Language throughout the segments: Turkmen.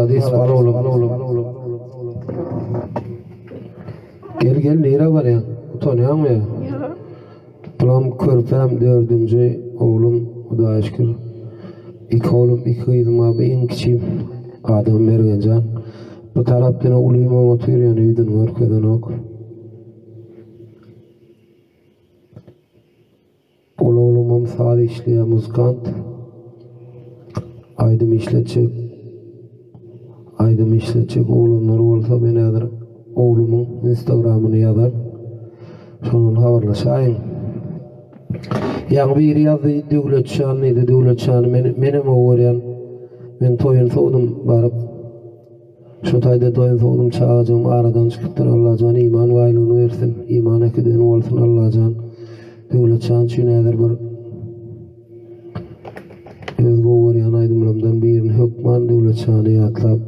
Maladis bal oglum. Gel gel nirä barýaň? Utanýaňmy? Ýok. Bulam körpäm dördünji oglum Hudaýa şükür. Iki oglum iki gyzym bar bu iň kiçim adym Mergenjan. Bu tarapda ine ulymam otyr ýöne ýüzüni görkezenok. Ol oglumam saz işleýär muzykant. Aýdym işletjek aýdym işletjek oglanlar bolsa men häzir oglumyň instagramyny ýazar. Şondan habarlaşaýyň. Ýaňy biri ýazdy Döwletjan diýdi. Döwletjany men menem gowy görýän. Men toýuny sowdum baryp. Şo taýda doýun sowdum çagajygym aradan çykypdyr Allajan iman baýlygyny bersin iman äkiden bolsun Allajan Döwletjan üçin häzir bir öz gowy görýän aýdymlarymdan birini hökman Döwletjany ýatlap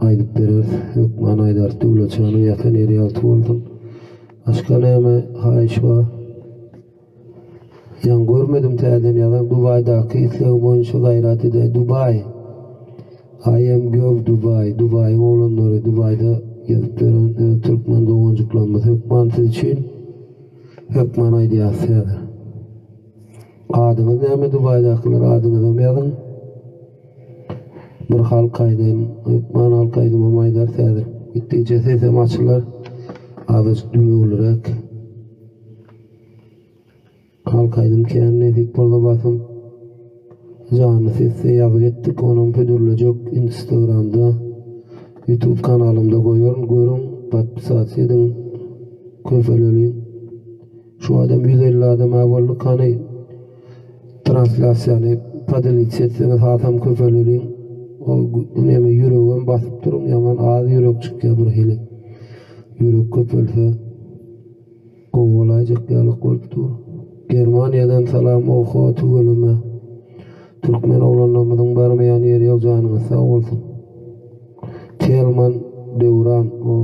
aýdyp bereris hökman aýdarys Döwletjanyň ýatan ýeri ýagty bolsun başga näme haýyş bar. Ýaňy görmedim täzeden ýazan Dubaýdaky islegi boýunça gaýrat edäý Dubaý I am girl Dubai Dubaýyň oglanlary Dubaýda gezip ýören öz türkmen doganjyklarymyz hökman siz üçin hökman aýdýas häzir. Adyňyz näme Dubaýdakylar adyňyzam ýazyň. Bir halk aýdym hökman halk aýdymam aýdarys häzir. Gitdigiçe sesem açylar azajyk dümewliräk. Halk aýdym kän nesip bolsa basym janly sesde ýazgy etdik onam hödürlejek instagramda youtube kanalymda goýaryn görüň podpisasiýa ediň köpeleliň şu adam 150 adam-a boldy hany translýasiýany podelitsa etseňiz hasam köpeleliň ol neme ýüregem basyp duruň ýaman az ýürek çykýar birhili ýürek köpelse. Gowy bolaýjak ýalak bolup dur. Germaniýadan salam oho tüweleme. Türkmen oglanlarymyzyň barmaýan ýeri ýok janyňyz sag bolsun. Telman Döwran o.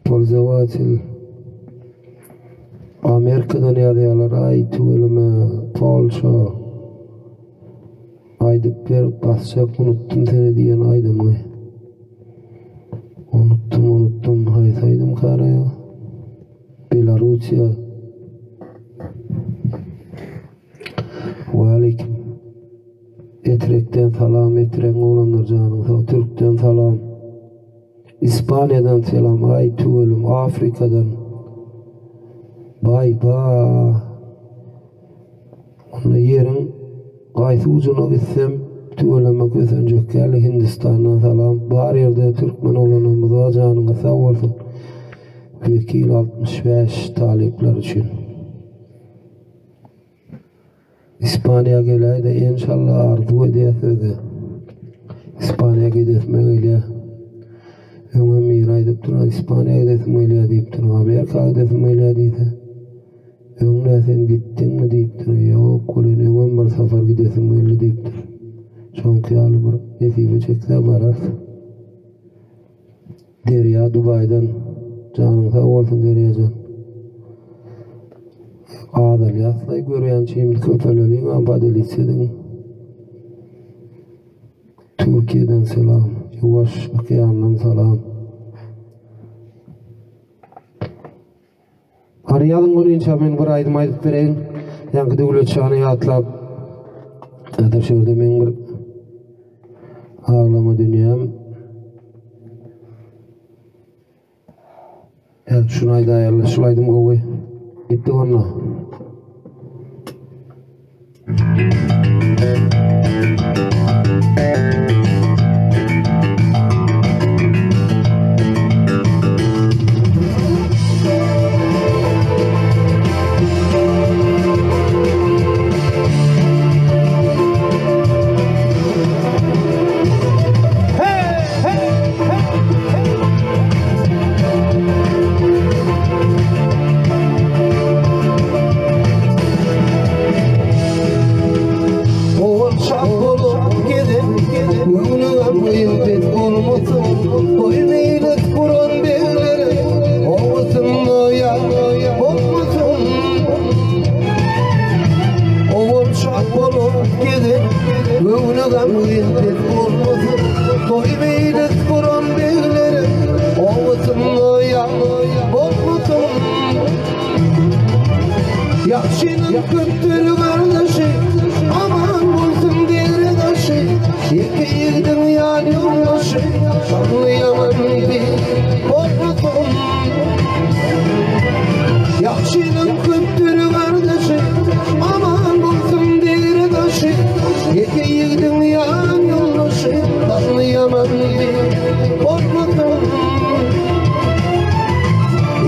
Polzowatel Amerikadan ýazýarlar aý tüweleme Polşa aýdyp ber basjak unutdym seni diýen aýdymyňy unutdym unutdym haýsy aýdymkara ýa Belarusiýa Waleýkim Etrekden salam Etregiň oglanlar janyň sag Türkden salam Ispaniýadan salam aý tüweleme Afrikadan baý ba Onda ýeriň gaýsy ujuna gitsem tüweleme kösenjek ýaly Hindistandan salam bar ýerde türkmen oglanlarymyz bar janyňyz sag bolsun Wekil 65 talyplar üçin. Ispaniýa geläýdä enşalla arzuw edýäs özi. Ispaniýa gidesime gelýä. Öňem biri aýdypdyr Ispaniýa gidesim gelýä diýipdir. Amerika gidesim gelýä diýse. Öň nä sen gitdiňmi diýipdir. Ýok welin öňem bir sapar gidesim geldi diýipdir. Şoňky ýaly bir nesibe çekse bararys. Derýa Dubaýdan janyň sag bolsun Derýajan. Azalýaslaý görýänçimiz köpeleliň a podelitsa ediň. Türkiýeden salam. Ýuwaş okeandan salam. Hany ýazyň bolýança men bir aýdym aýdyp bereýin. Ýaňky Döwlet şany ýatlap. Häzir şu ýerde meň bir aglama dünýäm. Evet, şunu aýdaýarlar. Şul aýdym gowy. Gitdik onda. Owal şat bolup gezen. pes bolmasyn. Toý meýlis guran begleriň obasynda ýagdaý bolmasyn. Ýagşynyň köpdür gardaşy, aman bolsun degre daşy. Ýeke ýigdiň ýan ýoldaşy, şanly ýaman bir bolmasyn. Ýagşynyň köpdür gardaşy, aman bolsun degre daşy. Ýeke ýigdiň ýan ýoldaşy, şanly ýaman bir bolmasyn.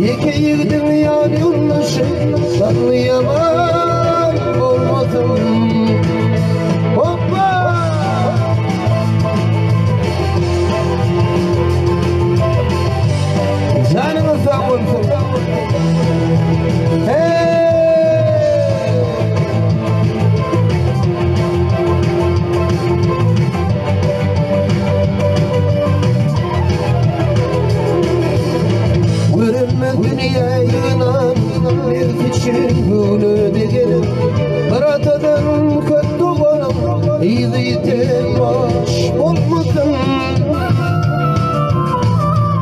Ýeke ýigdiň ýan ýoldaşy, şanly ýaman bolmasyn. Hoppa! Janyňyz sag bolsun. Hey! Görünmez dünýä ýygnan, Nebs üçin göwne degenim, Bir atadan köp doganym, Yzy ýiten baş bolmasyn.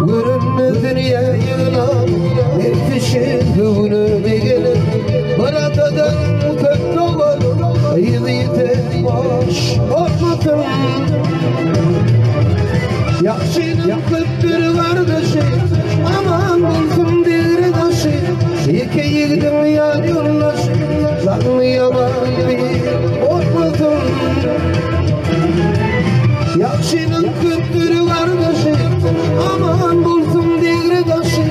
Görünmez dünýä ýygnan, Nebs üçin göwne degenim, Bir atadan köp doganym, Yzy ýiten baş bolmasyn. Ýagşynyň köpdür gardaşy, Aman bolsun degre daşy, Ýeke ýigdiň ýan ýoldaşy, Zanny ýaman bir bolmasyn. Ýagşynyň köpdür gardaşy, Aman bolsun degre daşy,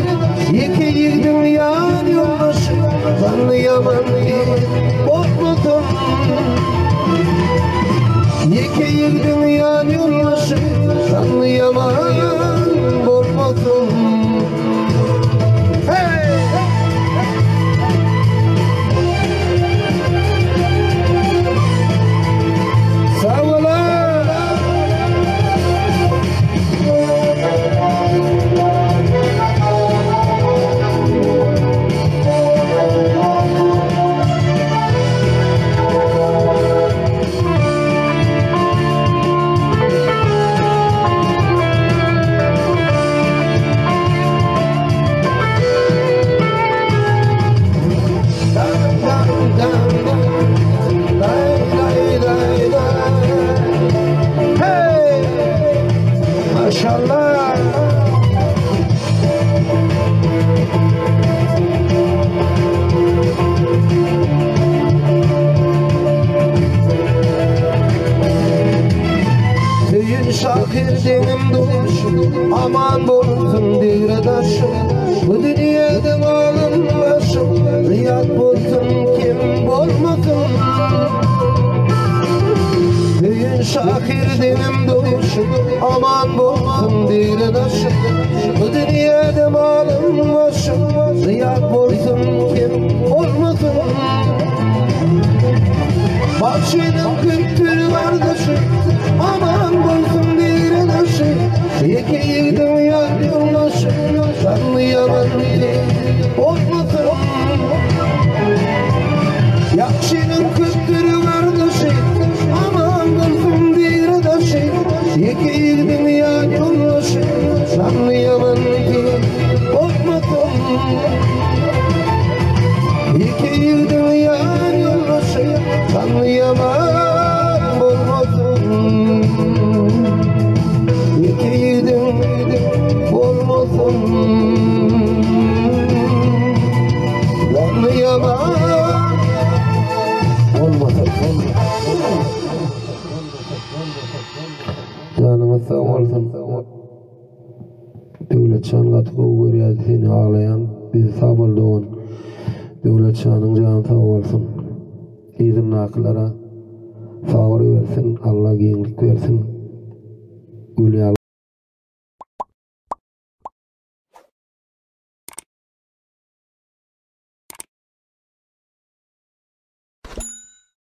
Ýeke ýigdiň ýan ýoldaşy, Zanny ýaman bir bolmasyn. Ýeke ýigdiň ýan ýoldaşy, Zanny ýaman bolmasyn. Hey! Sag boluň! Hey! Maşallah! Söýün şahyr deňim duşum, Aman bolsun degre daşym, Bu dünýede malym başym, Zyýat bolsun kem bolmasyn. Söýün şahyr deňim duşum, Aman bolsun degre daşym, Bu dünýede malym başym, Zyýat bolsun kem bolmasyn. Bagşynyň köpdür gardaşy, Aman bolsun degre daşy, Ýeke ýigdiň ýan ýoldaşy, Zanny ýaman bolmasyn. Ýagşynyň köpdür gardaşy, Aman bolsun degre daşy, Ýeke ýigdiň ýan ýoldaşy, Zanny ýaman bolmasyn. Ýeke ýigdiň ýan ýoldaşy, Zanny ýaman bolmasyn. Ýeke ýigdiň bolmasyn. Zanny ýaman bolmasyn. Janyňyz sag bolsun. Döwletjan gaty gowy görýärdi seni aglaýan bizi sag bol dogan Döwletjanyň jany sag bolsun yzyndakylara sabyr bersin Alla giňlik bersin gül ýaly.